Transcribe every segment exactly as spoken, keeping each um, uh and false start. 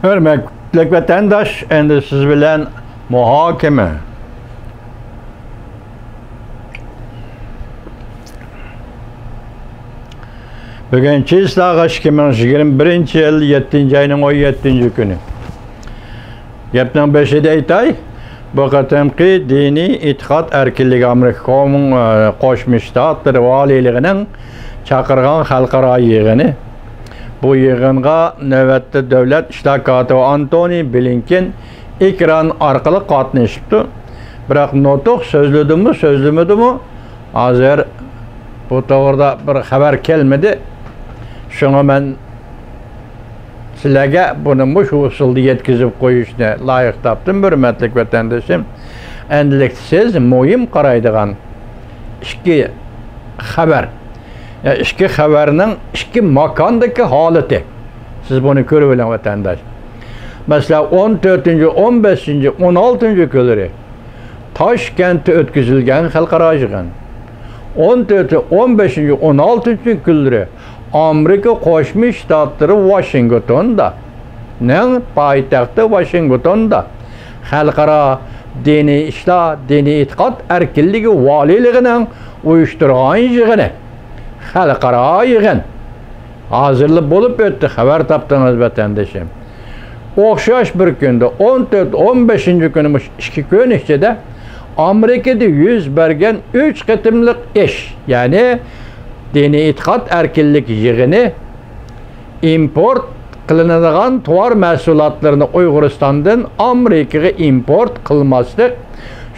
ھۆرمەتلىك ۋەتەنداش، ئەمدى سىز بىلەن مۇھاكىمە. بۈگۈن چىسلاغا ئىككى مىڭ يىگىرمە بىرىنچى يىل يەتتىنچى ئاينىڭ ئون يەتتىنچى كۈنى. گەپنىڭ بېشىدا ئېيتاي، بۇ قېتىمقى دىنىي ئېتىقاد ئەركىنلىكى ئامېرىكا قوم-، قوشما شتاتلىرى ۋالىيلىقىنىڭ چاقىرغان خەلقئارا يىغىنى. بۇ يىغىنغا نۆۋەتتە دۆلەت ئىشلار كاتىپى ئانتونى بلىنكېن ئېكران ئارقىلىق قاتنىشىپتۇ. بىراق نۇتۇق سۆزلىدىمۇ، سۆزلىمىدىمۇ، ھازىر بۇ توغرىدا بىر خەۋەر كەلمىدى. شۇڭا مەن سىلەرگە بۇنى مۇشۇ ئۇسۇلدا يەتكۈزۈپ قويۇشنى لايىق تاپتىم، ھۆرمەتلىك ۋەتەندىشىم. ئەمدىلىكتە سىز مۇھىم قارايدىغان ئىككى خەۋەر، يا ئىككى خەۋەرنىڭ ئىككى ماكاندىكى ھالىتى. سىز بۇنى كۆرۈۋېلىڭ، ۋەتەنداش. مەسىلەن، ئون تۆتىنچى، ئون بەشىنچى، ئون ئالتىنچى كۈنلىرى تاشكەنتتە ئۆتكۈزۈلگەن خەلقئارا يىغىن. ئون تۆتى، ئون بەشىنچى، ئون ئالتىنچى كۈنلىرى ئامېرىكا قوشما شتاتلىرى ۋاشىنگتوندا، نىڭ پايتەختى ۋاشىنگتوندا خەلقئارا دىنىي ئىشلار، دىنىي ئېتىقاد ئەركىنلىكى ۋالىيلىقىنىڭ ئۇيۇشتۇرغان يىغىنى، خەلقئارا يىغىن. ھازىرلا بولۇپ ئۆتتى، خەۋەر تاپتىڭىز، ۋەتەندىشىم. ئوخشاش بىر كۈندە، ئون تۆت، ئون بەشىنچى كۈنى، مۇشۇ ئىككى كۈن ئىچىدە ئامېرىكىدا يۈز بەرگەن ئۈچ قېتىملىق ئىش، يەنى دىنىي ئېتىقاد ئەركىنلىك يىغىنى، ئىمپورت قىلىنىدىغان تاۋار مەھسۇلاتلىرىنى ئۇيغۇرىستاندىن ئامېرىكىغا ئىمپورت قىلماسلىق،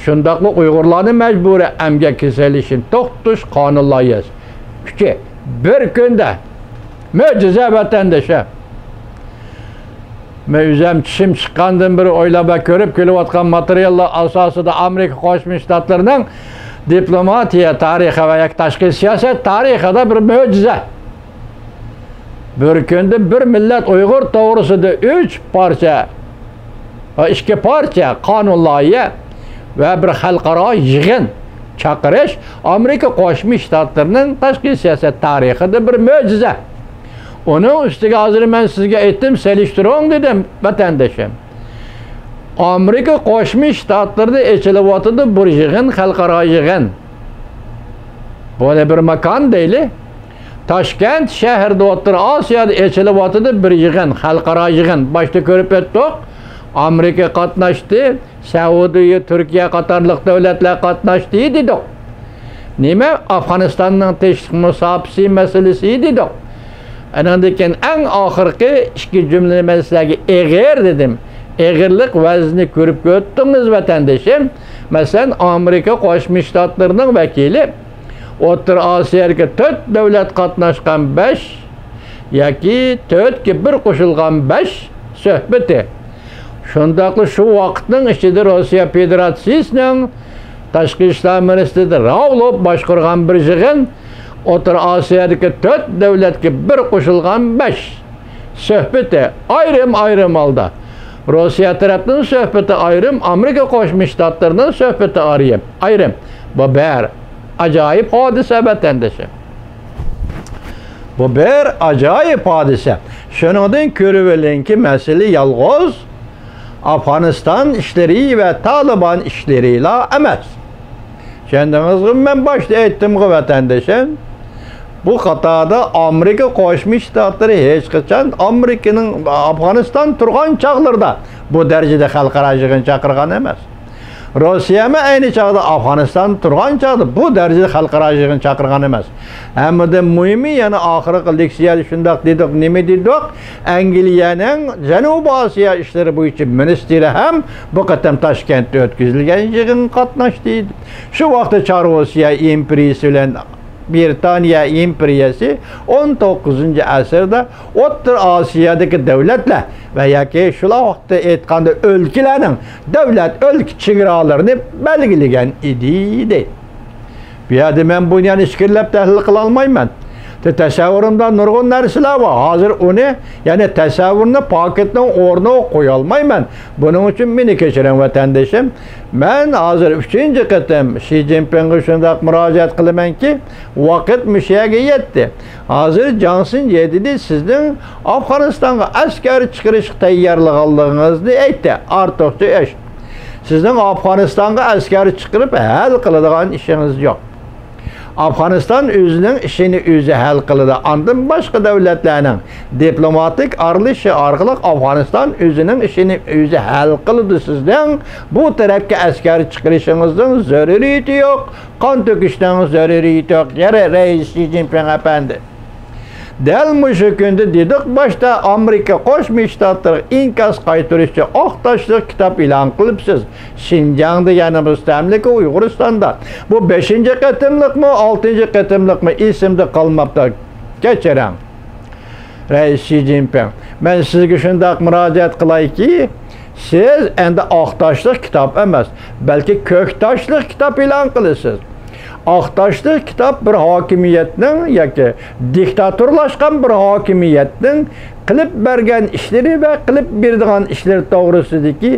شۇنداقلا ئۇيغۇرلارنى مەجبۇرىي ئەمگەككە سېلىشنى توختىتىش قانۇن لايىھەسى. ئۈچى بىر كۈندە. مۆجىزە، ۋەتەندىشىم. مەن ئۆزۈم چىشىم چىققاندىن بېرى ئويلاپ ۋە كۆرۈپ كېلىۋاتقان ماتېرىياللار ئاساسىدا ئامېرىكا قوشما شتاتلىرىنىڭ دىپلوماتىيە تارىخى ۋە ياكى تاشقى سىياسەت تارىخىدا بىر مۆجىزە. بىر كۈندە بىر مىللەت ئۇيغۇر توغرىسىدا ئۈچ پارچە، ئىككى پارچە قانۇن لايىھە ۋە بىر خەلقئارا يىغىن چاقىرىش ئامېرىكا قوشما شتاتلىرىنىڭ تاشقى سىياسەت تارىخىدا بىر مۆجىزە. ئۇنىڭ ئۈستىگە ھازىر مەن سىزگە ئېيتتىم، سېلىشتۇرۇڭ دېدىم، ۋەتەندىشىم. ئامېرىكا قوشما شتاتلىرىدا ئېچىلىۋاتىدۇ بىر يىغىن، خەلقئارا يىغىن. بۇنى بىر ماكان دەيلى. تاشكەنت شەھىرىدە ئوتتۇرا ئاسىيادا ئېچىلىۋاتىدۇ بىر يىغىن، خەلقئارا يىغىن. باشتا كۆرۈپ ئۆتتۇق. ئامېرىكا قاتناشتى، سەئۇدىيە، تۈركىيە قاتارلىق دۆلەتلەر قاتناشتى دېدۇق. نېمە؟ ئافغانىستاننىڭ تىنچلىق مۇساپىسى مەسىلىسى دېدۇق. ئانىڭدىن كېيىن ئەڭ ئاخىرقى ئىككى جۈملىنى مەن سىلەرگە ئېغىر دېدىم. ئېغىرلىق ۋەزنىنى كۆرۈپ ئۆتتىڭىز، ۋەتەندىشىم. مەسىلەن، ئامېرىكا قوشما شتاتلىرىنىڭ ۋەكىلى ئوتتۇرا ئاسىيادىكى تۆت دۆلەت قاتناشقان بەش ياكى تۆتكە بىر قوشۇلغان بەش سۆھبىتى. شۇنداقلا شۇ ۋاقىتنىڭ ئىچىدە روسىيە فېدېراتسىيىسىنىڭ تاشقى ئىشلار مىنىستىرى راۋلوف باشقۇرغان بىر يىغىن ئوتتۇرا ئاسىيادىكى تۆت دۆلەتكە بىر قوشۇلغان بەش سۆھبىتى ئايرىم-ئايرىم ھالدا. روسىيە تەرەپنىڭ سۆھبىتى ئايرىم، ئامېرىكا قوشما شتاتلىرىنىڭ سۆھبىتى ئايرىم، ئايرىم. بۇ بىر ئاجايىپ ھادىسە، ۋەتەندىشىم. بۇ بىر ئاجايىپ ھادىسە. شۇنىڭدىن كۆرۈۋېلىڭكى، مەسىلە يالغۇز ئافغانىستان ئىشلىرى ۋە تالىبان ئىشلىرىلا ئەمەس. چۈشەندىڭىزغۇ؟ مەن باشتا ئېيتتىمغۇ، ۋەتەندىشىم. بۇ قاتاردا ئامېرىكا قوشما شتاتلىرى ھېچقاچان ئامېرىكىنىڭ ئافغانىستان تۇرغان چاغلىرىدا بۇ دەرىجىدە خەلقئارا يىغىن چاقىرغان ئەمەس. روسىيەمۇ ئەينى چاغدا ئافغانىستان تۇرغان چاغدا بۇ دەرىجىدە خەلقئارا يىغىن چاقىرغان ئەمەس. ھەممىدىن مۇھىمى، يەنە ئاخىرقى لېكسىيەدە شۇنداق دېدۇق، نېمە دېدۇق؟ ئەنگلىيەنىڭ جەنۇبىي ئاسىيا ئىشلىرى بويىچە مىنىستىرى ھەم بۇ قېتىم تاشكەنتتە ئۆتكۈزۈلگەن يىغىنغا قاتناشتى. شۇ ۋاقىتتا چار روسىيە ئىمپېرىيىسى بىلەن بىرىتانىيە ئىمپېرىيەسى ئون توققۇزىنچى ئەسىردە ئوتتۇرا ئاسىيادىكى دۆلەتلەر ۋە ياكى شۇلا ۋاقىتتا ئېيتقاندا ئۆلكىلەرنىڭ دۆلەت، ئۆلكە چېگرالىرىنى بەلگىلىگەن ئىدى، دەيدۇ. بۇ يەردە مەن بۇنى يەنە ئىچكىرىلەپ تەھلىل قىلالمايمەن. تەسەۋۋۇرۇمدا نۇرغۇن نەرسىلەر بار. ھازىر ئۇنى، يەنى تەسەۋۋۇرنى پاكىتنىڭ ئورنىغا قويالمايمەن. بۇنىڭ ئۈچۈن مېنى كەچۈرۈڭ، ۋەتەندىشىم. مەن ھازىر ئۈچىنچى قېتىم شى جىنپىڭغا شۇنداق مۇراجىئەت قىلىمەنكى، ۋاقىت مۇشۇ يەرگە يەتتى. ھازىر جاڭ سىن يېدىدى سىزنىڭ ئافغانىستانغا ئەسكەر چىقىرىشقا تەييارلىغانلىقىڭىزنى ئېيتتى. ئارتۇقچە ئىش. سىزنىڭ ئافغانىستانغا ئەسكەر چىقىرىپ ھەل قىلىدىغان ئىشىڭىز يوق. ئافغانىستان ئۆزىنىڭ ئىشىنى ئۆزى ھەل قىلىدۇ. ئاندىن باشقا دۆلەتلەرنىڭ دىپلوماتىك ئارىلىشىشى ئارقىلىق ئافغانىستان ئۆزىنىڭ ئىشىنى ئۆزى ھەل قىلىدۇ. سىزنىڭ بۇ تەرەپكە ئەسكەر چىقىرىشىڭىزنىڭ زۆرۈرىيىتى يوق، قان تۆكۈشنىڭ زۆرۈرىيىتى يوق. يەنە رەئىس شى جىنپىڭ ئەپەندى. دەل مۇشۇ كۈندە دېدۇق، باشتا ئامېرىكا قوشما شتاتلىرىغا ئىنكاس قايتۇرۇشچە ئاق تاشلىق كىتاب ئېلان قىلىپسىز. شىنجاڭدا، يەنى مۇستەملىكە ئۇيغۇرىستاندا. بۇ بەشىنچى قېتىملىقمۇ، ئالتىنچى قېتىملىقمۇ، ئېسىمدە قالماپتۇ. كەچۈرۈڭ، رەئىس شى جىنپىڭ. مەن سىزگە شۇنداق مۇراجىئەت قىلايكى، سىز ئەمدى ئاق تاشلىق كىتاب ئەمەس، بەلكى كۆك تاشلىق كىتاب ئېلان قىلىسىز. ئاق تاشلىق كىتاب بىر ھاكىمىيەتنىڭ ياكى دىكتاتورلاشقان بىر ھاكىمىيەتنىڭ قىلىپ بەرگەن ئىشلىرى ۋە قىلىپ بېرىدىغان ئىشلىرى توغرىسىدىكى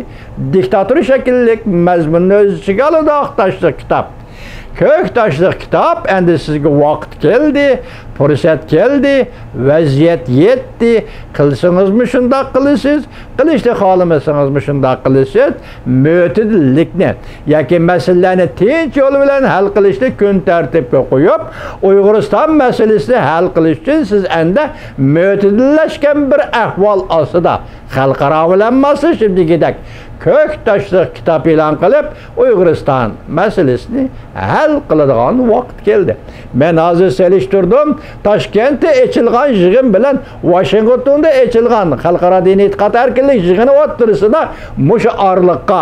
دىكتاتور شەكىللىك مەزمۇننى ئۆز ئىچىگە ئالىدۇ ئاق تاشلىق كىتاب. كۆك تاشلىق كىتاب، ئەمدى سىزگە ۋاقىت كەلدى، پۇرسەت كەلدى، ۋەزىيەت يەتتى. قىلسىڭىزمۇ شۇنداق قىلىسىز، قىلىشنى خالىمىسىڭىزمۇ شۇنداق قىلىسىز. مۆتىدىللىكنى ياكى مەسىلىلەرنى تىنچ يول بىلەن ھەل قىلىشنى كۈن تەرتىپكە قويۇپ، ئۇيغۇرىستان مەسىلىسىنى ھەل قىلىش ئۈچۈن سىز ئەمدى مۆتىدىللەشكەن بىر ئەھۋال ئاستىدا، خەلقئارا بىلەن ماسلىشىپ دېگۈدەك كۆك تاشلىق كىتاب ئېلان قىلىپ، ئۇيغۇرىستان مەسىلىسىنى ھەل قىلىدىغان ۋاقىت كەلدى. مەن ھازىر سېلىشتۇردۇم، تاشكەنتتە ئېچىلغان يىغىن بىلەن ۋاشىنگتوندا ئېچىلغان خەلقئارا دىنىي ئېتىقاد ئەركىنلىك يىغىنى ئوتتۇرىسىدا مۇشۇ ئارىلىققا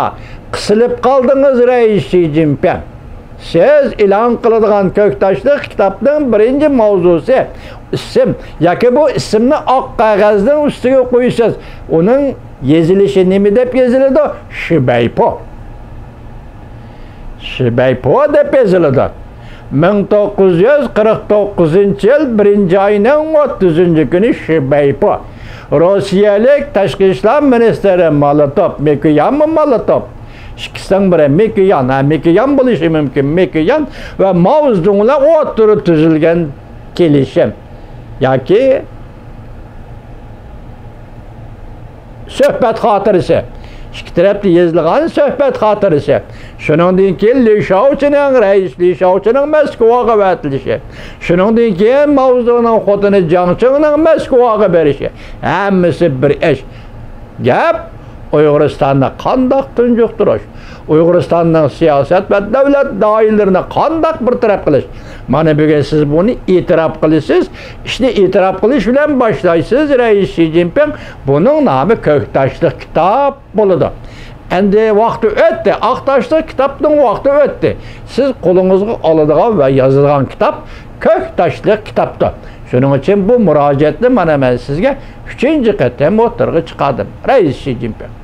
قىسىلىپ قالدىڭىز، رەئىس شى جىنپىڭ. سىز ئېلان قىلىدىغان كۆك تاشلىق كىتابنىڭ بىرىنچى ماۋزۇسى ئىسىم ياكى بۇ ئىسىمنى ئاق قەغەزنىڭ ئۈستىگە قويىسىز. ئۇنىڭ يېزىلىشى نېمە دەپ يېزىلىدۇ؟ شىبەيپو. شىبەيپو دەپ يېزىلىدۇ. مىڭ توققۇز يۈز قىرىق توققۇزىنچى يىل بىرىنچى ئاينىڭ ئوتتۇزىنچى كۈنى شىبەيپو. روسىيەلىك تاشقى ئىشلار مىنىستىرى مالوتوف، مىكويانمۇ مالوتوف؟ ئىككىسىنىڭ بىرى مىكويان، ھە، مىكويان بولۇشى مۇمكىن. مىكويان ۋە ماۋزېدۇڭ بىلەن ئوتتۇرا تۈزۈلگەن كېلىشىم ياكى سۆھبەت خاتىرىسى. ئىككى تەرەپتە يېزىلغان سۆھبەت خاتىرىسى. شۇنىڭدىن كېيىن لى شاۋچىنىڭ، رەئىس لى شاۋچىنىڭ مەسكۇۋاغا ئەۋەتىلىشى. شۇنىڭدىن كېيىن ماۋزېدۇڭنىڭ خوتۇنى جاڭ چىڭنىڭ مەسكۇۋاغا بېرىشى. ھەممىسى بىر ئىش. گەپ ئۇيغۇرىستاننى قانداق تۇنجۇقتۇرۇش، ئۇيغۇرىستاننىڭ سىياسەت ۋە دۆلەت دائىرىلىرىنى قانداق بىر تەرەپ قىلىش. مانا بۈگۈن سىز بۇنى ئېتىراپ قىلىسىز. ئىشنى ئېتىراپ قىلىش بىلەن باشلايسىز، رەئىس شى جىنپىڭ. بۇنىڭ نامى كۆك تاشلىق كىتاب بولىدۇ. ئەمدى ۋاقتى ئۆتتى، ئاق تاشلىق كىتابنىڭ ۋاقتى ئۆتتى. سىز قولىڭىزغا ئالىدىغان ۋە يازىدىغان كىتاب كۆك تاشلىق كىتابتۇر. شۇنىڭ ئۈچۈن بۇ مۇراجىئەتنى مانا مەن سىزگە ئۈچىنچى قېتىم ئوتتۇرىغا چىقاردىم، رەئىس شى جىنپىڭ.